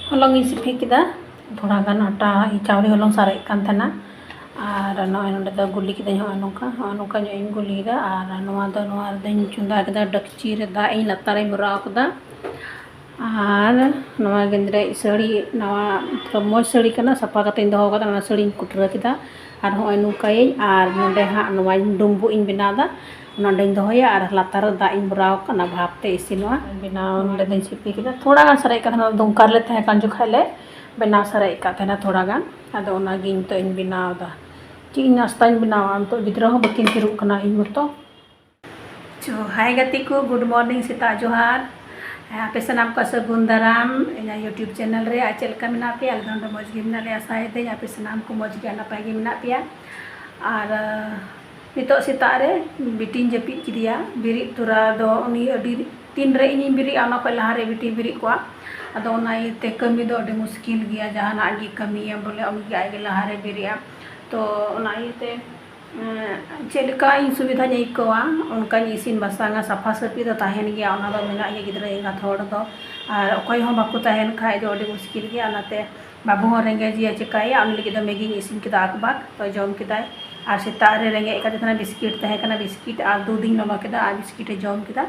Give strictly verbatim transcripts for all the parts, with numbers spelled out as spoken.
ᱦᱚᱞᱚᱝ ᱤᱧ ᱥᱤᱯᱤ ᱠᱮᱫᱟ, ᱛᱷᱚᱲᱟ ᱜᱟᱱ ᱟᱴᱟ, ᱪᱟᱣᱞᱮ ᱦᱚᱞᱚᱝ ᱥᱟᱨᱮᱡ ᱠᱟᱱ ᱛᱟᱦᱮᱱᱟ᱾ ᱟᱨ ᱱᱚᱜᱼᱚᱭ ᱱᱚᱰᱮ ᱫᱚ ᱜᱩᱞᱤ ᱠᱤᱫᱟᱹᱧ, ᱦᱚᱸᱜᱼᱚᱭ ᱱᱚᱝᱠᱟ, ᱦᱚᱸᱜᱼᱚᱭ ᱱᱚᱝᱠᱟ ᱧᱚᱜ ᱤᱧ ᱜᱩᱞᱤᱭᱮᱫᱟ᱾ ᱟᱨ ᱱᱚᱣᱟ ᱫᱚ, ᱱᱚᱣᱟ ᱨᱮᱫᱚᱧ ᱪᱚᱸᱫᱟ ᱠᱮᱫᱟ ᱰᱮᱠᱪᱤ ᱨᱮ, ᱫᱟᱜ ᱤᱧ ᱞᱟᱛᱟᱨ ᱨᱮᱧ ᱵᱷᱚᱨᱟᱣ ᱠᱟᱫᱟ᱾ ᱟᱨ ᱱᱚᱣᱟ ᱜᱮᱸᱫᱽᱨᱮᱡ ᱥᱟᱹᱲᱤ, ᱱᱟᱣᱟ ᱢᱚᱡᱽ ᱥᱟᱹᱲᱤ ᱠᱟᱱᱟ, ᱥᱟᱯᱷᱟ ᱠᱟᱛᱮᱧ ᱫᱚᱦᱚ ᱠᱟᱫᱟ, ᱚᱱᱟ ᱥᱟᱹᱲᱤᱧ ᱠᱩᱴᱨᱟᱹ ᱠᱮᱫᱟ᱾ ᱟᱨ ᱦᱚᱸᱜᱼᱚᱭ ᱱᱚᱝᱠᱟᱭᱟᱹᱧ᱾ ᱟᱨ ᱱᱚᱰᱮ ᱦᱟᱸᱜ ᱱᱚᱣᱟᱧ ᱰᱩᱸᱵᱩᱜ ᱤᱧ ᱵᱮᱱᱟᱣ ᱮᱫᱟ, ᱚᱱᱟ ᱚᱸᱰᱮᱧ ᱫᱚᱦᱚᱭᱟ᱾ ᱟᱨ ᱞᱟᱛᱟᱨ ᱨᱮ ᱫᱟᱜ ᱤᱧ ᱵᱷᱚᱨᱟᱣ ᱠᱟᱜᱼᱟ, ᱚᱱᱟ ᱵᱷᱟᱯ ᱛᱮ ᱤᱥᱤᱱᱚᱜᱼᱟ᱾ ᱵᱮᱱᱟᱣ ᱱᱚᱰᱮ ᱫᱚᱧ ᱥᱤᱯᱤ ᱠᱮᱫᱟ, ᱛᱷᱚᱲᱟ ᱜᱟᱱ ᱥᱟᱨᱮᱡ ᱠᱟᱛᱮ, ᱱᱚᱣᱟ ᱫᱚ ᱫᱩᱢᱠᱟ ᱨᱮᱞᱮ ᱛᱟᱦᱮᱸ ᱠᱟᱱ ᱡᱚᱠᱷᱟᱡ ᱞᱮ ᱵᱮᱱᱟᱣ ᱥᱟᱨᱮᱡ ᱟᱠᱟᱫ ᱛᱟᱦᱮᱱᱟ ᱛᱷᱚᱲᱟ ᱜᱟᱱ᱾ ᱟᱫᱚ ᱚᱱᱟᱜᱮ ᱱᱤᱛᱚᱜ ᱤᱧ ᱵᱮᱱᱟᱣ ᱮᱫᱟ᱾ ᱪᱮᱫ ᱤᱧ ᱱᱟᱥᱛᱟᱧ ᱵᱮᱱᱟᱣᱟ? ᱱᱤᱛᱚᱜ ᱜᱤᱫᱽᱨᱟᱹ ᱦᱚᱸ ᱵᱟᱹᱠᱤᱱ ᱛᱷᱤᱨᱚᱜ ᱠᱟᱱᱟ, ᱤᱧ ᱢᱚᱛᱚ᱾ ᱪᱚ, ᱦᱟᱭ ᱜᱟᱛᱮ ᱠᱚ, good morning, ᱥᱮᱛᱟᱜ ᱡᱚᱦᱟᱨ᱾ ᱦᱮᱸ, ᱟᱯᱮ ᱥᱟᱱᱟᱢ ᱠᱚ ᱥᱟᱹᱜᱩᱱ ᱫᱟᱨᱟᱢ ᱤᱧᱟᱹᱜ YouTube channel ᱨᱮ᱾ ᱟᱨ ᱪᱮᱫ ᱞᱮᱠᱟ ᱢᱮᱱᱟᱜ ᱯᱮᱭᱟ? ᱟᱞᱮ ᱫᱚ ᱱᱚᱰᱮ ᱢᱚᱡᱽ ᱜᱮ ᱢᱮᱱᱟᱜ ᱞᱮᱭᱟ, ᱟᱥᱟᱭᱮᱫᱟᱹᱧ ᱟᱯᱮ ᱥᱟᱱᱟᱢ ᱠᱚ ᱢᱚᱡᱽ ᱜᱮ ᱟᱨ ᱱᱟᱯᱟᱭ ᱜᱮ ᱢᱮᱱᱟᱜ ᱯᱮᱭᱟ᱾ ᱟᱨ, ᱟᱸ, ᱱᱤᱛᱚᱜ ᱥᱮᱛᱟᱜ ᱨᱮ ᱵᱤᱴᱤᱧ ᱡᱟᱹᱯᱤᱫ ᱠᱮᱫᱮᱭᱟ᱾ ᱵᱮᱨᱮᱫ ᱛᱚᱨᱟ ᱫᱚ ᱩᱱᱤ ᱟᱹᱰᱤ, ᱛᱤᱱ ᱨᱮ ᱤᱧᱤᱧ ᱵᱮᱨᱮᱫᱼᱟ, ᱚᱱᱟ ᱠᱷᱚᱱ ᱞᱟᱦᱟ ᱨᱮ ᱵᱤᱴᱤᱭ ᱵᱮᱨᱮᱫ ᱠᱚᱜᱼᱟ᱾ ᱟᱫᱚ ᱚᱱᱟ ᱤᱭᱟᱹᱛᱮ ᱠᱟᱹᱢᱤ ᱫᱚ ᱟᱹᱰᱤ ᱢᱩᱥᱠᱤᱞ ᱜᱮᱭᱟ, ᱡᱟᱦᱟᱱᱟᱜ ᱜᱮ ᱠᱟᱹᱢᱤᱭᱟᱢ ᱵᱚᱞᱮ, ᱩᱱᱤ ᱜᱮ ᱟᱡ ᱜᱮ ᱞᱟᱦᱟ ᱨᱮ ᱵᱮᱨᱮᱫᱼᱟ᱾ ᱛᱚ ᱚᱱᱟ ᱤᱭᱟᱹᱛᱮ ᱮᱸ, ᱪᱮᱫ ᱞᱮᱠᱟ ᱤᱧ ᱥᱩᱵᱤᱫᱷᱟᱧ ᱟᱹᱭᱠᱟᱹᱣᱟ, ᱚᱱᱠᱟᱧ ᱤᱥᱤᱱ ᱵᱟᱥᱟᱝᱟ᱾ ᱥᱟᱯᱷᱟ ᱥᱟᱹᱯᱷᱤ ᱫᱚ ᱛᱟᱦᱮᱱ ᱜᱮᱭᱟ, ᱚᱱᱟ ᱫᱚ ᱢᱮᱱᱟᱜ ᱜᱮᱭᱟ᱾ ᱜᱤᱫᱽᱨᱟᱹ ᱮᱸᱜᱟᱛ ᱦᱚᱲ ᱫᱚ, ᱟᱨ ᱚᱠᱚᱭ ᱦᱚᱸ ᱵᱟᱠᱚ ᱛᱟᱦᱮᱱ ᱠᱷᱟᱡ ᱫᱚ ᱟᱹᱰᱤ ᱢᱩᱥᱠᱤᱞ ᱜᱮᱭᱟ᱾ ᱚᱱᱟᱛᱮ ᱵᱟᱹᱵᱩ ᱦᱚᱸ ᱨᱮᱸᱜᱮᱡ ᱮᱭᱟ, ᱪᱮᱠᱟᱭᱟ? ᱩᱱᱤ ᱞᱟᱹᱜᱤᱫ ᱫᱚ ᱢᱮᱜᱤᱧ ᱤᱥᱤᱱ ᱠᱮᱫᱟ, ᱟᱠᱵᱟᱠ ᱛᱚ ᱡᱚᱢ ᱠᱮᱫᱟᱭ᱾ ᱟᱨ ᱥᱮᱛᱟᱜ ᱨᱮ ᱨᱮᱸᱜᱮᱡ ᱠᱟᱫᱮ ᱛᱟᱦᱮᱱᱟ, ᱵᱤᱥᱠᱤᱴ ᱛᱟᱦᱮᱸ ᱠᱟᱱᱟ, ᱵᱤᱥᱠᱤᱴ ᱟᱨ ᱫᱩᱫᱷ ᱤᱧ ᱞᱚᱞᱚ ᱠᱮᱫᱟ ᱟᱨ ᱵᱤᱥᱠᱤᱴ ᱮ ᱡᱚᱢ ᱠᱮᱫᱟ᱾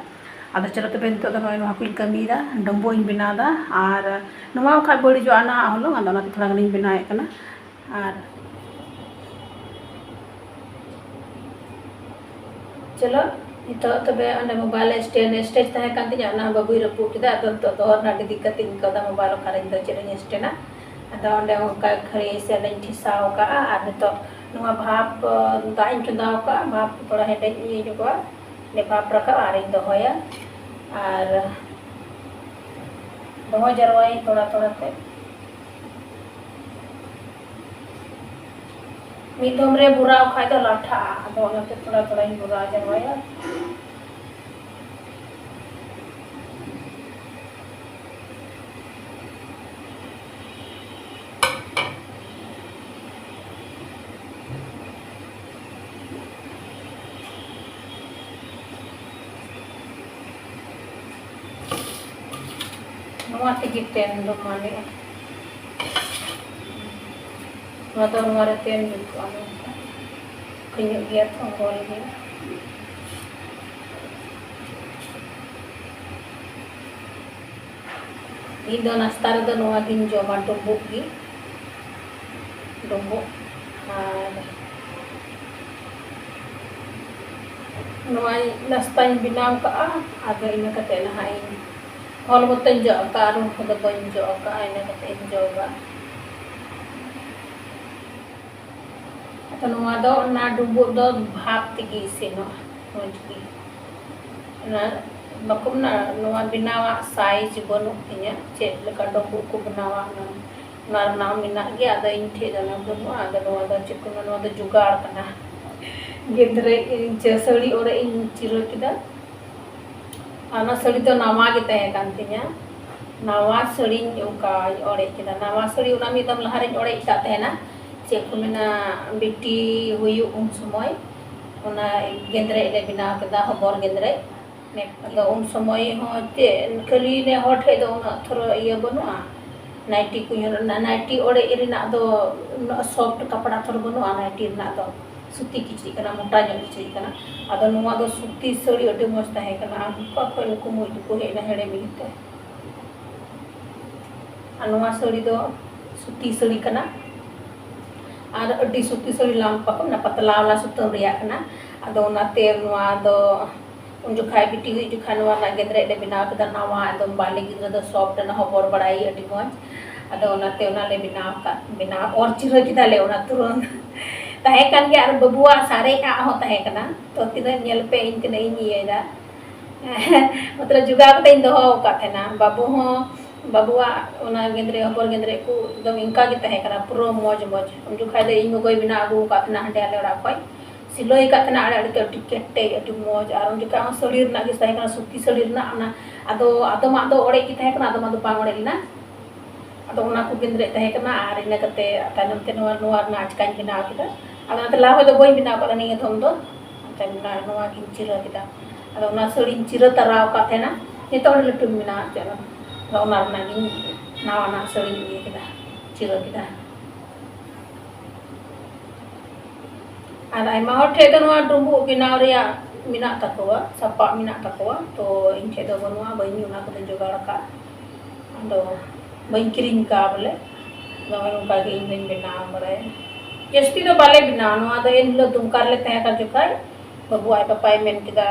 ᱟᱫᱚ ᱪᱚᱞᱚ ᱛᱚᱵᱮ, ᱱᱤᱛᱚᱜ ᱫᱚ ᱱᱚᱜᱼᱚᱭ ᱱᱚᱣᱟ ᱠᱚᱧ ᱠᱟᱹᱢᱤᱭᱮᱫᱟ, ᱰᱩᱸᱵᱩᱜ ᱤᱧ ᱵᱮᱱᱟᱣ ᱮᱫᱟ᱾ ᱟᱨ ᱱᱚᱣᱟ ᱠᱷᱟᱡ ᱵᱟᱹᱲᱤᱡᱚᱜᱼᱟ ᱱᱟᱦᱟᱜ ᱦᱚᱞᱚᱝ, ᱟᱫᱚ ᱚᱱᱟᱛᱮ ᱛᱷᱚᱲᱟ ᱜᱟᱱᱤᱧ ᱵᱮᱱᱟᱣᱮᱫ ᱠᱟᱱᱟ᱾ ᱟᱨ ᱪᱚᱞᱚ, ᱱᱤᱛᱚᱜ ᱛᱚᱵᱮ ᱚᱸᱰᱮ mobile stand, stand ᱛᱟᱦᱮᱸ ᱠᱟᱱ ᱛᱤᱧᱟ, ᱚᱱᱟ ᱦᱚᱸ ᱵᱟᱹᱵᱩᱭ ᱨᱟᱹᱯᱩᱫ ᱠᱮᱫᱟ᱾ ᱟᱫᱚ ᱱᱤᱛᱚᱜ ᱫᱚᱦᱚ ᱨᱮᱱᱟᱜ ᱟᱹᱰᱤ ᱫᱤᱠᱠᱟᱛ ᱤᱧ ᱟᱹᱭᱠᱟᱹᱣᱫᱟ, mobile ᱚᱠᱟᱨᱮᱧ ᱫᱚ ᱪᱮᱫ ᱤᱧ stand ᱟ᱾ ᱟᱫᱚ ᱚᱸᱰᱮ ᱚᱱᱠᱟ ᱠᱷᱟᱹᱲᱤ ᱥᱮᱫ ᱤᱧ ᱴᱷᱮᱥᱟᱣ ᱠᱟᱜᱼᱟ᱾ ᱟᱨ ᱱᱤᱛᱚᱜ ᱱᱚᱣᱟ ᱵᱷᱟᱯ, ᱫᱟᱜ ᱤᱧ ᱪᱚᱸᱫᱟᱣ ᱠᱟᱜᱼᱟ, ᱵᱷᱟᱯ ᱛᱷᱚᱲᱟ ᱦᱮᱰᱮᱡ ᱤᱭᱟᱹ ᱧᱚᱜᱚᱜᱼᱟ, ᱚᱸᱰᱮ ᱵᱷᱟᱯ ᱨᱟᱠᱟᱵ ᱟᱨᱤᱧ ᱫᱚᱦᱚᱭᱟ᱾ ᱟᱨ ᱫᱚᱦᱚ ᱡᱟᱨᱣᱟᱭᱟᱹᱧ ᱛᱷᱚᱲᱟ ᱛᱷᱚᱲᱟ ᱛᱮ᱾ ᱢᱤᱫ ᱫᱚᱢ ᱨᱮ ᱵᱷᱚᱨᱟᱣ ᱠᱷᱟᱡ ᱫᱚ ᱞᱟᱴᱷᱟᱜᱼᱟ, ᱟᱫᱚ ᱚᱱᱟᱛᱮ ᱛᱷᱚᱲᱟ ᱛᱷᱚᱲᱟᱧ ᱵᱷᱚᱨᱟᱣ ᱡᱟᱣᱨᱟᱭᱟ᱾ ᱱᱚᱣᱟ ᱛᱮᱜᱮ ᱛᱮᱱ ᱫᱚ ᱢᱟᱱᱮᱜᱼᱟ᱾ ᱱᱚᱣᱟ ᱫᱚ ᱱᱚᱣᱟ ᱨᱮ ᱛᱮᱱ ᱡᱩᱛᱩᱜᱼᱟ, ᱱᱚᱝᱠᱟ ᱠᱷᱟᱹᱧᱚᱜ ᱜᱮᱭᱟ ᱛᱚ, ᱜᱳᱞ ᱜᱮᱭᱟ᱾ ᱤᱧ ᱫᱚ ᱱᱟᱥᱛᱟ ᱨᱮᱫᱚ ᱱᱚᱣᱟ ᱜᱤᱧ ᱡᱚᱢᱟ, ᱰᱩᱸᱵᱩᱜ ᱜᱮ, ᱰᱩᱸᱵᱩᱜ᱾ ᱟᱨ ᱱᱚᱣᱟ ᱱᱟᱥᱛᱟᱧ ᱵᱮᱱᱟᱣ ᱠᱟᱜᱼᱟ, ᱟᱫᱚ ᱤᱱᱟᱹ ᱠᱟᱛᱮ ᱱᱟᱦᱟᱜ ᱤᱧ ᱦᱚᱞ ᱢᱚᱛᱚᱧ ᱡᱚᱜ ᱠᱟᱜᱼᱟ, ᱨᱩ ᱠᱚᱫᱚ ᱵᱟᱹᱧ ᱡᱚᱜ ᱠᱟᱜᱼᱟ, ᱤᱱᱟᱹ ᱠᱟᱛᱮ ᱤᱧ ᱡᱚᱜᱟ᱾ ᱟᱫᱚ ᱱᱚᱣᱟ ᱫᱚ ᱚᱱᱟ ᱰᱩᱸᱵᱩᱜ ᱫᱚ ᱵᱷᱟᱯ ᱛᱮᱜᱮ ᱤᱥᱤᱱᱚᱜᱼᱟ, ᱢᱚᱡᱽ ᱜᱮ᱾ ᱚᱱᱟ ᱵᱟᱠᱚ ᱢᱮᱱᱟ, ᱱᱚᱣᱟ ᱵᱮᱱᱟᱣᱟᱜ ᱥᱟᱭᱤᱡᱽ ᱵᱟᱹᱱᱩᱜ ᱛᱤᱧᱟᱹ, ᱪᱮᱫ ᱞᱮᱠᱟ ᱰᱩᱸᱵᱩᱜ ᱠᱚ ᱵᱮᱱᱟᱣᱟ, ᱚᱱᱟ, ᱚᱱᱟ ᱨᱮᱱᱟᱜ ᱢᱮᱱᱟᱜ ᱜᱮᱭᱟ, ᱟᱫᱚ ᱤᱧ ᱴᱷᱮᱡ ᱫᱚ ᱚᱱᱟ ᱵᱟᱹᱱᱩᱜᱼᱟ᱾ ᱟᱫᱚ ᱱᱚᱣᱟ ᱫᱚ ᱪᱮᱫ ᱠᱚ ᱢᱮᱱᱟ, ᱱᱚᱣᱟ ᱫᱚ ᱡᱚᱜᱟᱲ ᱠᱟᱱᱟ᱾ ᱜᱮᱸᱫᱽᱨᱮᱡ ᱤᱧ ᱪᱮ ᱥᱟᱹᱲᱤ ᱚᱲᱮᱡ ᱤᱧ ᱪᱤᱨᱟᱹ ᱠᱮᱫᱟ᱾ ᱟᱨ ᱚᱱᱟ ᱥᱟᱹᱲᱤ ᱫᱚ ᱱᱟᱣᱟ ᱜᱮ ᱛᱟᱦᱮᱸ ᱠᱟᱱ ᱛᱤᱧᱟ, ᱱᱟᱣᱟ ᱥᱟᱹᱲᱤᱧ ᱚᱱᱠᱟᱧ ᱚᱲᱮᱡ ᱠᱮᱫᱟ᱾ ᱱᱟᱣᱟ ᱥᱟᱹᱲᱤ ᱚᱱᱟ ᱢᱤᱫ ᱫᱚᱢ ᱞᱟᱦᱟᱨᱮᱧ ᱚᱲᱮᱡ ᱟᱠᱟᱫ ᱛᱟᱦᱮᱱᱟ, ᱪᱮᱫ ᱠᱚ ᱢᱮᱱᱟ, ᱵᱤᱴᱤ ᱦᱩᱭᱩᱜ ᱩᱱ ᱥᱚᱢᱚᱭ ᱚᱱᱟ ᱜᱮᱸᱫᱽᱨᱮᱡ ᱞᱮ ᱵᱮᱱᱟᱣ ᱠᱮᱫᱟ, ᱦᱚᱵᱚᱨ ᱜᱮᱸᱫᱽᱨᱮᱡ᱾ ᱟᱫᱚ ᱩᱱ ᱥᱚᱢᱚᱭ ᱦᱚᱸ ᱪᱮᱫ ᱠᱷᱟᱹᱞᱤ ᱱᱮ ᱦᱚᱲ ᱴᱷᱮᱡ ᱫᱚ ᱩᱱᱟᱹᱜ ᱛᱷᱚᱨᱚ ᱤᱭᱟᱹ ᱵᱟᱹᱱᱩᱜᱼᱟ, ᱱᱟᱭᱴᱤ ᱠᱚ ᱧᱮᱞᱚᱜ, ᱱᱟᱭᱴᱤ ᱚᱲᱮᱡ ᱨᱮᱱᱟᱜ ᱫᱚ ᱩᱱᱟᱹᱜ ᱥᱚᱯᱷᱴ ᱠᱟᱯᱲᱟ ᱛᱷᱚᱨᱚ ᱵᱟᱹᱱᱩᱜᱼᱟ, ᱱᱟᱭᱴᱤ ᱨᱮᱱᱟᱜ ᱫᱚ ᱥᱩᱛᱤ ᱠᱤᱪᱨᱤᱡ ᱠᱟᱱᱟ, ᱢᱚᱴᱟ ᱧᱚᱜ ᱠᱤᱪᱨᱤᱡ ᱠᱟᱱᱟ᱾ ᱟᱫᱚ ᱱᱚᱣᱟ ᱫᱚ ᱥᱩᱛᱤ ᱥᱟᱹᱲᱤ ᱟᱹᱰᱤ ᱢᱚᱡᱽ ᱛᱟᱦᱮᱸ ᱠᱟᱱᱟ, ᱟᱨ ᱚᱠᱟ ᱠᱷᱚᱡ ᱱᱩᱠᱩ ᱢᱩᱡ ᱫᱚᱠᱚ ᱦᱮᱡ ᱮᱱᱟ ᱦᱮᱲᱮᱢ ᱤᱭᱟᱹᱛᱮ᱾ ᱟᱨ ᱱᱚᱣᱟ ᱥᱟᱹᱲᱤ ᱫᱚ ᱥᱩᱛᱤ ᱥᱟᱹᱲᱤ ᱠᱟᱱᱟ, ᱟᱨ ᱟᱹᱰᱤ ᱥᱩᱛᱤ ᱥᱟᱹᱲᱤ ᱞᱟᱢᱯᱟ ᱠᱚ ᱢᱮᱱᱟ, ᱯᱟᱛᱞᱟ ᱣᱟᱞᱟ ᱥᱩᱛᱟᱹᱢ ᱨᱮᱭᱟᱜ ᱠᱟᱱᱟ᱾ ᱟᱫᱚ ᱚᱱᱟᱛᱮ ᱱᱚᱣᱟ ᱫᱚ ᱩᱱ ᱡᱚᱠᱷᱟᱡ ᱵᱤᱴᱤ ᱦᱩᱭᱩᱜ ᱡᱚᱠᱷᱟᱡ ᱱᱚᱣᱟ ᱨᱮᱱᱟᱜ ᱜᱮᱸᱫᱽᱨᱮᱡ ᱞᱮ ᱵᱮᱱᱟᱣ ᱠᱮᱫᱟ, ᱱᱟᱣᱟ ᱮᱠᱫᱚᱢ ᱵᱟᱞᱮ ᱜᱤᱫᱽᱨᱟᱹ ᱫᱚ ᱥᱚᱯᱷᱴ ᱮᱱᱟ, ᱦᱚᱵᱚᱨ ᱵᱟᱲᱟᱭ ᱟᱹᱰᱤ ᱢᱚᱡᱽ᱾ ᱟᱫᱚ ᱚᱱᱟᱛᱮ ᱚᱱᱟ ᱞᱮ ᱵᱮᱱᱟᱣ ᱟᱠᱟᱫ, ᱵᱮᱱᱟᱣ ᱚᱨ ᱪᱤᱨᱦᱟᱹ ᱠᱮᱫᱟᱞᱮ ᱚᱱᱟ ᱛᱩᱨᱟᱹᱱᱛ᱾ ᱛᱟᱦᱮᱸ ᱠᱟᱱ ᱜᱮᱭᱟ, ᱟᱨ ᱵᱟᱹᱵᱩᱣᱟᱜ ᱥᱟᱨᱮᱡ ᱟᱜ ᱦᱚᱸ ᱛᱟᱦᱮᱸ ᱠᱟᱱᱟ᱾ ᱛᱚ ᱛᱤᱱᱟᱹᱜ ᱧᱮᱞ ᱯᱮ, ᱤᱧ ᱛᱤᱱᱟᱹᱜ ᱤᱧ ᱤᱭᱟᱹᱭᱮᱫᱟ᱾ ᱢᱚᱛᱞᱚᱵ ᱡᱚᱜᱟᱣ ᱠᱟᱛᱮ ᱤᱧ ᱫᱚᱦᱚ ᱟᱠᱟᱫ ᱛᱟᱦᱮᱱᱟ᱾ ᱵᱟᱹᱵᱩ ᱦᱚᱸ, ᱵᱟᱹᱵᱩᱣᱟᱜ ᱚᱱᱟ ᱜᱮᱸᱫᱽᱨᱮᱡ, ᱦᱚᱵᱚᱨ ᱜᱮᱸᱫᱽᱨᱮᱡ ᱠᱚ ᱮᱠᱫᱚᱢ ᱤᱱᱠᱟ ᱜᱮ ᱛᱟᱦᱮᱸ ᱠᱟᱱᱟ, ᱯᱩᱨᱟᱹ ᱢᱚᱡᱽ ᱢᱚᱡᱽ᱾ ᱩᱱ ᱡᱚᱠᱷᱟᱡ ᱫᱚ ᱤᱧ ᱜᱚᱜᱚᱭ ᱵᱮᱱᱟᱣ ᱟᱹᱜᱩ ᱟᱠᱟᱫ ᱛᱟᱦᱮᱱᱟ ᱦᱟᱸᱰᱮ ᱟᱞᱮ ᱚᱲᱟᱜ ᱠᱷᱚᱡ, ᱥᱤᱞᱟᱹᱭ ᱟᱠᱟᱫ ᱛᱟᱦᱮᱱᱟ ᱟᱹᱰᱤ ᱟᱹᱰᱤ ᱛᱮ ᱟᱹᱰᱤ ᱠᱮᱴᱮᱡ, ᱟᱹᱰᱤ ᱢᱚᱡᱽ᱾ ᱟᱨ ᱩᱱ ᱡᱚᱠᱷᱟᱡ ᱦᱚᱸ ᱥᱟᱹᱲᱤ ᱨᱮᱱᱟᱜ ᱜᱮ ᱛᱟᱦᱮᱸ ᱠᱟᱱᱟ, ᱥᱩᱛᱤ ᱥᱟᱹᱲᱤ ᱨᱮᱱᱟᱜ ᱚᱱᱟ᱾ ᱟᱫᱚ ᱟᱫᱚᱢᱟᱜ ᱫᱚ ᱚᱲᱮᱡ ᱜᱮ ᱛᱟᱦᱮᱸ ᱠᱟᱱᱟ, ᱟᱫᱚᱢᱟᱜ ᱫᱚ ᱵᱟᱝ ᱚᱲᱮᱡ ᱞᱮᱱᱟ᱾ ᱟᱫᱚ ᱚᱱᱟ ᱠᱚ ᱜᱮᱸᱫᱽᱨᱮᱡ ᱛᱟᱦᱮᱸ ᱠᱟᱱᱟ, ᱟᱨ ᱤᱱᱟᱹ ᱠᱟᱛᱮ ᱛᱟᱭᱱᱚᱢ ᱛᱮ ᱱᱚᱣᱟ, ᱱᱚᱣᱟ ᱨᱮᱱᱟᱜ ᱟᱪᱠᱟᱧ ᱵᱮᱱᱟᱣ ᱠᱮᱫᱟ᱾ ᱟᱫᱚ ᱚᱱᱟᱛᱮ ᱞᱟᱦᱟ ᱠᱷᱚᱡ ᱫᱚ ᱵᱟᱹᱧ ᱵᱮᱱᱟᱣ ᱠᱟᱫᱟ, ᱱᱤᱭᱟᱹ ᱫᱷᱚᱢ ᱫᱚ ᱱᱚᱣᱟ, ᱱᱚᱣᱟ ᱜᱤᱧ ᱪᱤᱨᱟᱹ ᱠᱮᱫᱟ᱾ ᱟᱫᱚ ᱚᱱᱟ ᱥᱟᱹᱲᱤᱧ ᱪᱤᱨᱟᱹ ᱛᱟᱨᱟᱣ ᱟᱠᱟᱫ ᱛᱟᱦᱮᱱᱟ, ᱱᱤᱛᱚᱜ ᱦᱚᱸ ᱞᱟᱹᱴᱩ ᱢᱮᱱᱟᱜᱼᱟ, ᱪᱮᱫ ᱦᱚᱸ᱾ ᱟᱫᱚ ᱚᱱᱟ ᱨᱮᱱᱟᱜ ᱜᱤᱧ ᱱᱟᱣᱟᱱᱟᱜ ᱥᱟᱹᱲᱤᱧ ᱤᱭᱟᱹ ᱠᱮᱫᱟ, ᱪᱤᱨᱟᱹ ᱠᱮᱫᱟ᱾ ᱟᱨ ᱟᱭᱢᱟ ᱦᱚᱲ ᱴᱷᱮᱱ ᱫᱚ ᱱᱚᱣᱟ ᱰᱩᱸᱵᱩᱜ ᱵᱮᱱᱟᱣ ᱨᱮᱭᱟᱜ ᱢᱮᱱᱟᱜ ᱛᱟᱠᱚᱣᱟ, ᱥᱟᱯᱟᱵ ᱢᱮᱱᱟᱜ ᱛᱟᱠᱚᱣᱟ, ᱛᱚ ᱤᱧ ᱴᱷᱮᱱ ᱫᱚ ᱵᱟᱹᱱᱩᱜᱼᱟ, ᱵᱟᱹᱧ ᱚᱱᱟ ᱠᱚᱫᱚᱧ ᱡᱚᱜᱟᱲ ᱟᱠᱟᱫ, ᱟᱫᱚ ᱵᱟᱹᱧ ᱠᱤᱨᱤᱧ ᱟᱠᱟᱫᱼᱟ ᱵᱚᱞᱮ᱾ ᱟᱫᱚ ᱱᱚᱜᱼᱚᱭ ᱱᱚᱝᱠᱟ ᱜᱮ ᱤᱧ ᱫᱚᱧ ᱵᱮᱱᱟᱣ ᱵᱟᱲᱟᱭᱟ᱾ ᱡᱟᱹᱥᱛᱤ ᱫᱚ ᱵᱟᱞᱮ ᱵᱮᱱᱟᱣᱟ ᱱᱚᱣᱟ ᱫᱚ, ᱮᱱ ᱦᱤᱞᱳᱜ ᱫᱩᱢᱠᱟ ᱨᱮᱞᱮ ᱛᱟᱦᱮᱸ ᱠᱟᱱ ᱡᱚᱠᱷᱟᱡ ᱵᱟᱹᱵᱩ ᱟᱡ ᱯᱟᱯᱟᱭ ᱢᱮᱱ ᱠᱮᱫᱟ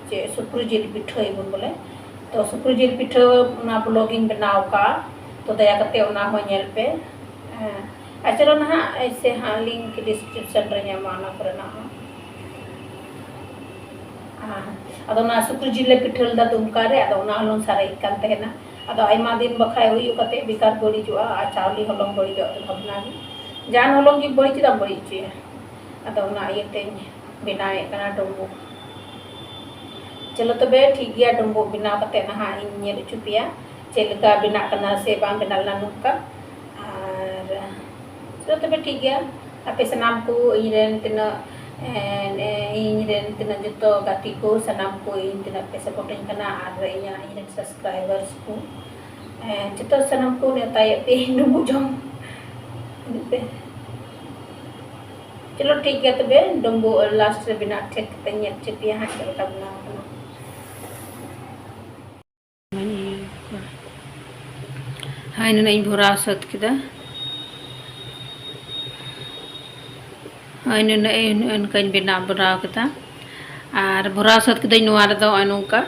ᱡᱮ ᱥᱩᱠᱨᱤ ᱡᱤᱞ ᱯᱤᱴᱷᱟᱹᱭᱟᱵᱚᱱ ᱵᱚᱞᱮ, ᱛᱚ ᱥᱩᱠᱨᱤ ᱡᱤᱞ ᱯᱤᱴᱷᱟᱹ ᱚᱱᱟ ᱵᱞᱚᱜ ᱤᱧ ᱵᱮᱱᱟᱣ ᱟᱠᱟᱫᱼᱟ, ᱛᱚ ᱫᱟᱭᱟ ᱠᱟᱛᱮ ᱚᱱᱟ ᱦᱚᱸ ᱧᱮᱞ ᱯᱮ᱾ ᱦᱮᱸ, ᱟᱨ ᱪᱚᱞᱚ ᱱᱟᱦᱟᱜ ᱮᱭᱥᱮ ᱦᱟᱸᱜ ᱞᱤᱝᱠ ᱰᱤᱥᱠᱨᱤᱯᱥᱚᱱ ᱨᱮ ᱧᱟᱢᱚᱜᱼᱟ ᱚᱱᱟ ᱠᱚᱨᱮᱱᱟᱜ ᱦᱚᱸ᱾ ᱟᱨ ᱟᱫᱚ ᱚᱱᱟ ᱥᱩᱠᱨᱤ ᱡᱤᱞ ᱞᱮ ᱯᱤᱴᱷᱟᱹ ᱞᱮᱫᱟ ᱫᱩᱢᱠᱟ ᱨᱮ, ᱟᱫᱚ ᱚᱱᱟ ᱦᱚᱞᱚᱝ ᱥᱟᱨᱮᱡ ᱠᱟᱱ ᱛᱟᱦᱮᱱᱟ᱾ ᱟᱫᱚ ᱟᱭᱢᱟ ᱫᱤᱱ ᱵᱟᱠᱷᱟᱡ ᱦᱩᱭᱩᱜ ᱠᱟᱛᱮ ᱵᱮᱠᱟᱨ ᱵᱟᱹᱲᱤᱡᱚᱜᱼᱟ, ᱟᱨ ᱪᱟᱣᱞᱮ ᱦᱚᱞᱚᱝ ᱵᱟᱹᱲᱤᱡᱚᱜ ᱫᱚ ᱵᱷᱟᱵᱽᱱᱟ ᱜᱮ᱾ ᱡᱟᱦᱟᱱ ᱦᱚᱞᱚᱝ ᱜᱮ ᱵᱟᱹᱲᱤᱡ ᱪᱮᱫᱟᱜ ᱮᱢ ᱵᱟᱹᱲᱤᱡ ᱦᱚᱪᱚᱭᱟ? ᱟᱫᱚ ᱚᱱᱟ ᱤᱭᱟᱹᱛᱮᱧ ᱵᱮᱱᱟᱣᱮᱫ ᱠᱟᱱᱟ ᱰᱩᱸᱵᱩᱜ᱾ ᱪᱚᱞᱚ ᱛᱚᱵᱮ ᱴᱷᱤᱠ ᱜᱮᱭᱟ, ᱰᱩᱸᱵᱩᱜ ᱵᱮᱱᱟᱣ ᱠᱟᱛᱮ ᱱᱟᱦᱟᱜ ᱤᱧ ᱧᱮᱞ ᱦᱚᱪᱚ ᱯᱮᱭᱟ ᱪᱮᱫ ᱞᱮᱠᱟ ᱵᱮᱱᱟᱜ ᱠᱟᱱᱟ ᱥᱮ ᱵᱟᱝ ᱵᱮᱱᱟᱜ ᱞᱮᱱᱟ ᱱᱚᱝᱠᱟ᱾ ᱟᱨ ᱪᱚᱞᱚ ᱛᱚᱵᱮ ᱴᱷᱤᱠ ᱜᱮᱭᱟ, ᱟᱯᱮ ᱥᱟᱱᱟᱢ ᱠᱚ ᱤᱧ ᱨᱮᱱ ᱛᱤᱱᱟᱹᱜ, ᱮᱸ, ᱮᱸ, ᱤᱧ ᱨᱮᱱ ᱛᱤᱱᱟᱹᱜ ᱡᱚᱛᱚ ᱜᱟᱛᱮ ᱠᱚ ᱥᱟᱱᱟᱢ ᱠᱚ ᱤᱧ ᱛᱤᱱᱟᱹᱜ ᱯᱮ ᱥᱟᱯᱳᱨᱴᱤᱧ ᱠᱟᱱᱟ ᱟᱨ ᱤᱧᱟᱹᱜ ᱤᱧ ᱨᱮᱱ ᱥᱟᱵᱥᱠᱨᱟᱭᱵᱟᱨᱥ ᱠᱚ, ᱮᱸ, ᱡᱚᱛᱚ ᱥᱟᱱᱟᱢ ᱠᱚ ᱱᱮᱣᱛᱟᱭᱮᱫ ᱯᱮ ᱰᱩᱸᱵᱩᱜ ᱡᱚᱢ ᱦᱤᱡᱩᱜ ᱯᱮ᱾ ᱪᱚᱞᱚ ᱴᱷᱤᱠ ᱜᱮᱭᱟ ᱛᱚᱵᱮ, ᱰᱩᱸᱵᱩᱜ ᱞᱟᱥᱴ ᱨᱮ ᱵᱮᱱᱟᱣ ᱴᱷᱤᱠ ᱠᱟᱛᱮ ᱧᱮᱞ ᱦᱚᱪᱚ ᱯᱮᱭᱟ ᱦᱟᱸᱜ ᱪᱮᱫ ᱞᱮᱠᱟ ᱵᱮᱱᱟᱣ ᱠᱟᱱᱟ᱾ ᱦᱳᱭ, ᱱᱩᱱᱟᱹᱜ ᱤᱧ ᱵᱷᱚᱨᱟᱣ ᱥᱟᱹᱛ ᱠᱮᱫᱟ᱾ ᱦᱳᱭ, ᱱᱩᱱᱟᱹᱜ ᱤᱧ, ᱱᱚᱜᱼᱚᱭ ᱱᱚᱝᱠᱟᱧ ᱵᱮᱱᱟᱣ ᱵᱷᱚᱨᱟᱣ ᱠᱮᱫᱟ᱾ ᱟᱨ ᱵᱷᱚᱨᱟᱣ ᱥᱟᱹᱛ ᱠᱮᱫᱟᱹᱧ ᱱᱚᱣᱟ ᱨᱮᱫᱚ ᱱᱚᱜᱼᱚᱭ ᱱᱚᱝᱠᱟ᱾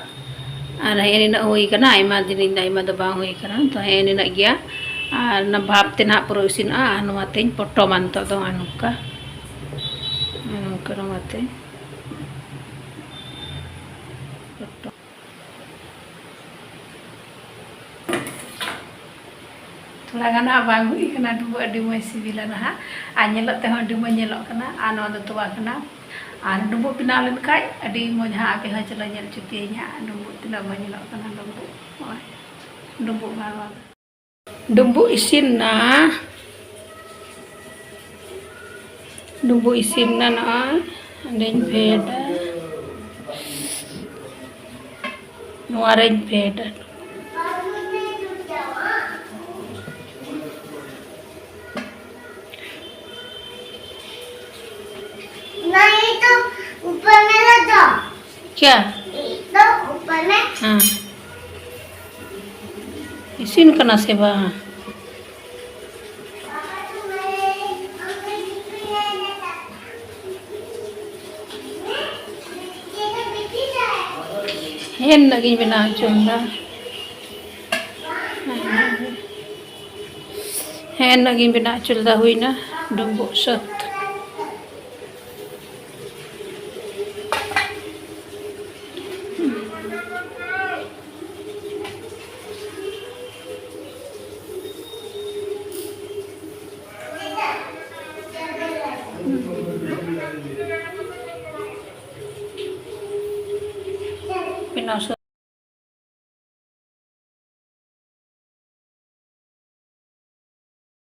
ᱟᱨ ᱦᱮᱸ, ᱱᱤᱱᱟᱹᱜ ᱦᱩᱭ ᱠᱟᱱᱟ, ᱟᱭᱢᱟ ᱫᱤᱱ ᱤᱧ ᱫᱚ ᱟᱭᱢᱟ ᱫᱚ ᱵᱟᱝ ᱦᱩᱭ ᱠᱟᱱᱟ, ᱛᱚ ᱦᱮᱸ, ᱱᱤᱱᱟᱹᱜ ᱜᱮᱭᱟ᱾ ᱟᱨ ᱚᱱᱟ ᱵᱷᱟᱯ ᱛᱮ ᱱᱟᱦᱟᱜ ᱯᱩᱨᱟᱹ ᱤᱥᱤᱱᱚᱜᱼᱟ᱾ ᱟᱨ ᱱᱚᱣᱟᱛᱮᱧ ᱯᱚᱴᱚᱢᱟ ᱱᱤᱛᱚᱜ ᱫᱚ ᱱᱚᱜᱼᱚᱭ ᱱᱚᱝᱠᱟ, ᱱᱚᱜᱼᱚᱭ ᱱᱚᱝᱠᱟ ᱱᱚᱣᱟᱛᱮ ᱯᱚᱴᱚᱢ᱾ ᱛᱷᱚᱲᱟ ᱜᱟᱱ ᱦᱟᱸᱜ ᱵᱟᱝ ᱦᱩᱭ ᱠᱟᱱᱟ ᱰᱩᱸᱵᱩᱜ, ᱟᱹᱰᱤ ᱢᱚᱡᱽ ᱥᱤᱵᱤᱞᱟ ᱱᱟᱦᱟᱜ, ᱟᱨ ᱧᱮᱞᱚᱜ ᱛᱮᱦᱚᱸ ᱟᱹᱰᱤ ᱢᱚᱡᱽ ᱧᱮᱞᱚᱜ ᱠᱟᱱᱟ᱾ ᱟᱨ ᱱᱚᱣᱟ ᱫᱚ ᱛᱚᱣᱟ ᱠᱟᱱᱟ, ᱟᱨ ᱰᱩᱸᱵᱩᱜ ᱵᱮᱱᱟᱣ ᱞᱮᱱᱠᱷᱟᱡ ᱟᱹᱰᱤ ᱢᱚᱡᱽ ᱦᱟᱸᱜ ᱟᱯᱮ ᱦᱚᱸ ᱪᱚᱞᱚ ᱧᱮᱞ ᱦᱚᱪᱚ ᱯᱮᱭᱟᱹᱧ ᱦᱟᱸᱜ ᱰᱩᱸᱵᱩᱜ ᱛᱤᱱᱟᱹᱜ ᱢᱚᱡᱽ ᱧᱮᱞᱚᱜ ᱠᱟᱱᱟ᱾ ᱰᱩᱸᱵᱩᱜ ᱱᱚᱜᱼᱚᱭ ᱰᱩᱸᱵᱩᱜ ᱢᱟ ᱱᱚᱣᱟ ᱫᱚ᱾ ᱰᱩᱸᱵᱩᱜ ᱤᱥᱤᱱ ᱱᱟ᱾ ᱰᱩᱸᱵᱩᱜ ᱤᱥᱤᱱ ᱱᱟ ᱱᱚᱜᱼᱚᱭ᱾ ᱚᱸᱰᱮᱧ ᱯᱷᱮᱰᱟ᱾ ᱱᱚᱣᱟ ᱨᱮᱧ ᱯᱷᱮᱰᱟ᱾ नहीं तो ऊपर में लगा दो। क्या? तो ऊपर में। हाँ। ᱤᱥᱤᱱ ᱠᱟᱱᱟ ᱥᱮ ᱵᱟᱝ? ᱦᱮᱸ, ᱤᱱᱟᱹᱜ ᱜᱤᱧ ᱵᱮᱱᱟᱣ ᱦᱚᱪᱚ ᱞᱮᱫᱟ᱾ ᱦᱮᱸ, ᱤᱱᱟᱹᱜ ᱜᱤᱧ ᱵᱮᱱᱟᱣ ᱦᱚᱪᱚ ᱞᱮᱫᱟ, ᱦᱩᱭᱱᱟ ᱰᱩᱸᱵᱩᱜ ᱥᱟᱹᱛ᱾ ᱵᱮᱱᱟᱣ ᱥᱟᱹᱛ᱾